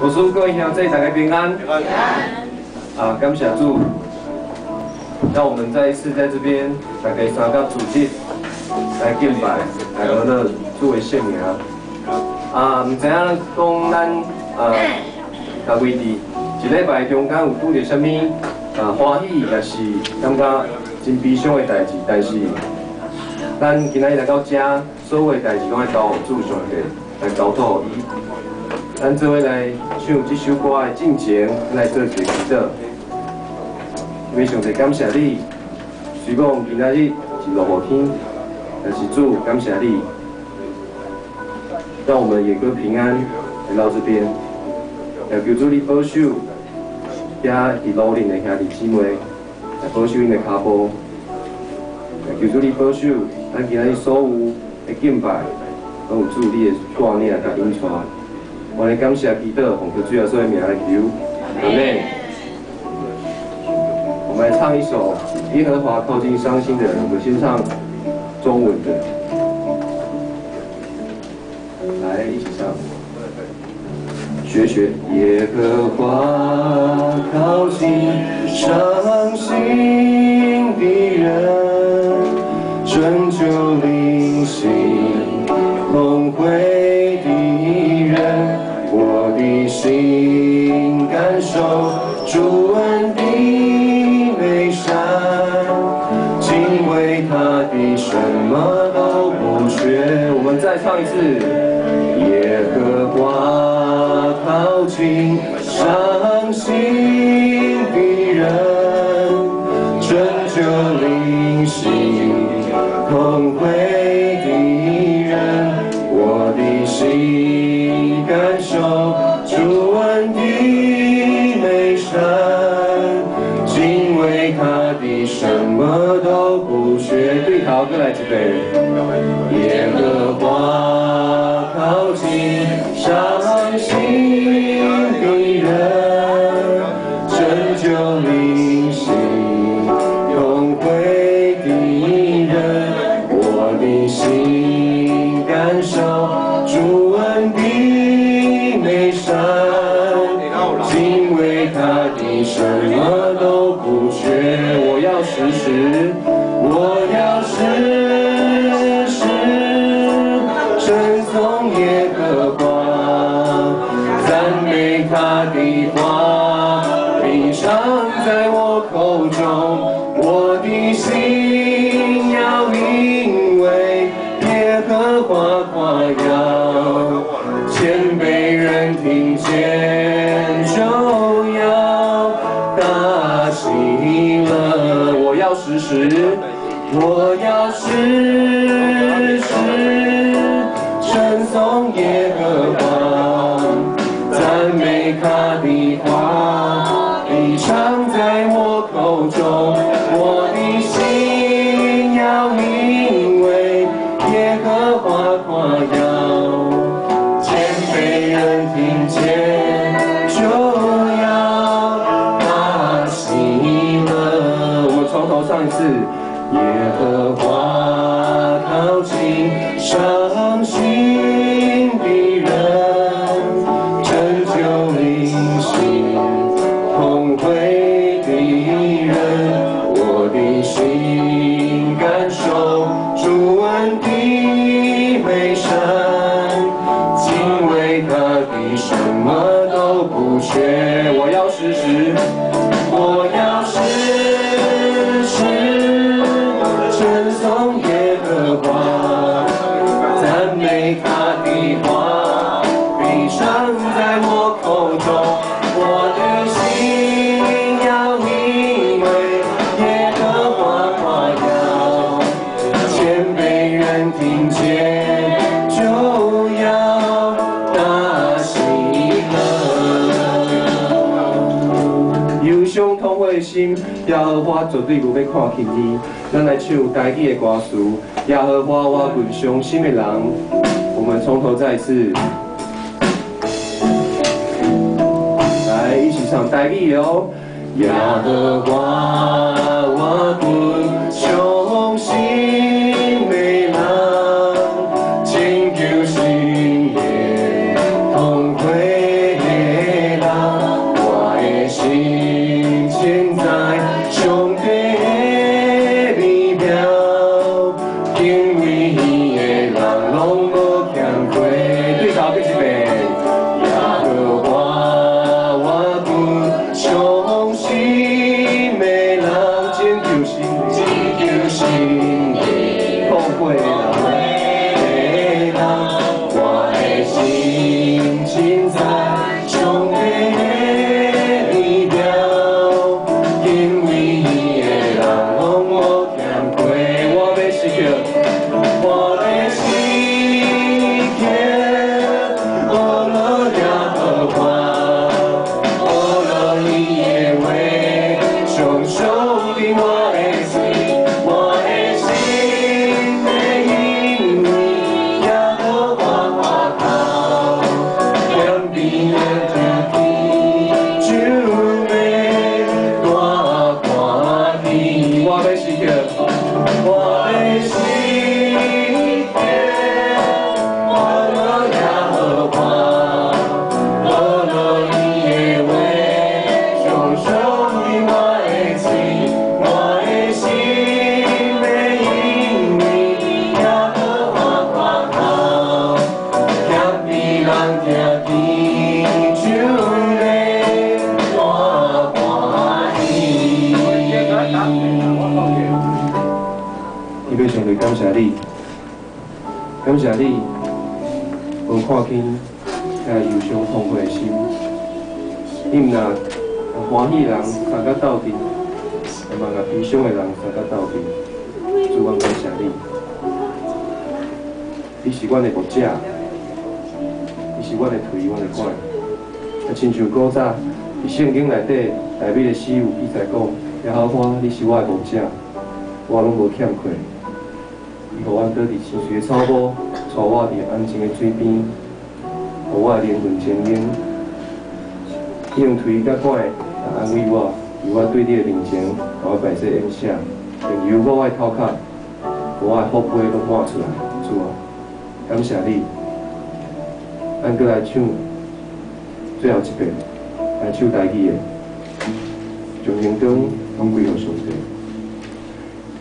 牧師，各位兄弟，大家平安。啊，感謝主，讓我們再一次在這邊，大家三甲組織來敬拜，來歡樂主的聖名。啊，毋知影講咱啊，各位佇一禮拜中間有拄著啥物啊歡喜，抑是感覺真悲傷的代誌，但是咱今仔日來到遮，所有的代誌攏愛交予主上帝來交託予伊。咱做伙來唱這首歌的進前，來做一个祈禱。因為上帝感謝你，雖講今仔日是落雨天，但是主感謝你，讓我們也閣平安來到這邊。也求主你保守，遐佇路頂的兄弟姊妹，來保守𪜶的跤步。也求主你保守咱今仔日所有的敬拜，攏有主你的帶領佮引帶。我來感謝祈禱，奉主耶穌的名來求，阿們。我們來唱一首《耶和華靠近傷心的人》，我們先唱中文的，來一起唱，學學。耶和華靠近傷心的人，拯救靈心痛悔的人。我的心感受主恩的美善，敬畏他的什麼都不缺。我們再唱一次。耶和華靠近傷心的人，拯救靈心痛悔的人。我的心感受主恩的美善，敬畏他的什麼都不缺。對頭，閣來一遍。耶和華靠近傷心的人，拯救靈心痛悔的人。我的心感受主恩的美善，敬畏他的什麼都不缺。我要時時，我要時時稱頌耶和華，讚美他的話，必常在我口中。我的心要因為耶和華誇耀，謙卑人聽見就要大喜樂。我要時時，我要時時稱頌耶和華，讚美他的話，必常在我口中。我的心要因為耶和華誇耀，謙卑人聽見就要大喜樂。我們從頭唱一次。耶和華靠近傷心的人，拯救靈心痛悔的人。我的心感受主恩的美善，敬畏他的什麼都不缺。我要時時，我要時時稱頌耶和華，讚美他的話，必常在我口中。我的心要因為耶和華誇耀，謙卑人聽見就要大喜樂。憂傷痛悔的心，耶和華絕對無欲看輕伊。咱來唱台語的歌詞，耶和華倚近傷心的人。我們從頭再一次，來一起唱台語的哦。耶和華倚近傷心的人，拯救心靈痛悔的感謝你，無看輕遐憂傷痛苦的心。你毋若歡喜人相佮鬥陣，嘛共悲傷的人相佮鬥陣。主，阮感謝你，你是阮的牧者，你是阮的槌，阮的拐。啊，親像古早佇聖經內底大衛的詩有記載講：耶和華，你是我的牧者，我攏無欠缺。伊予我倒佇青翠的草埔，帶我佇安靜的水邊，予我的靈魂清明。伊用槌佮拐來安慰我，佇我對你的面前，予我擺設宴席，並油抹我的頭殼，予我的福杯攏滿出來。主啊，感謝你。咱閣來唱最後一遍，來唱台語的，將榮光攏歸予上帝。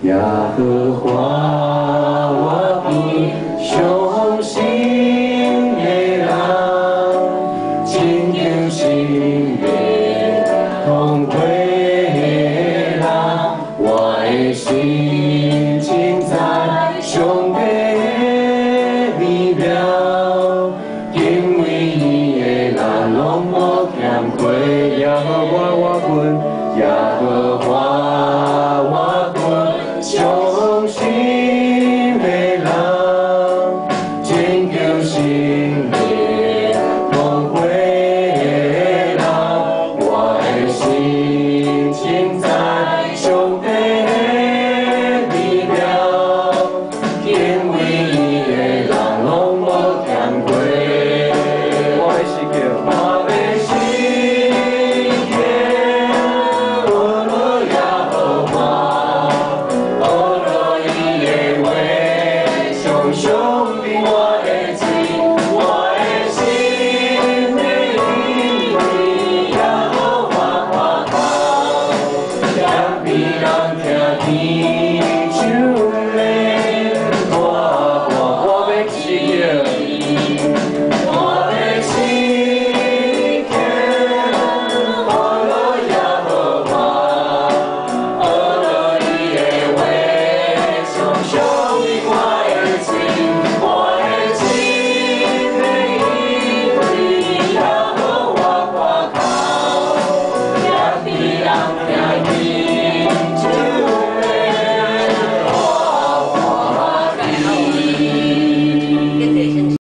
耶和華，我本傷心的人，親像心內痛苦的人，我的心情在上帝的美妙，敬畏伊的人攏無欠缺。耶和華我本，耶和華我本，傷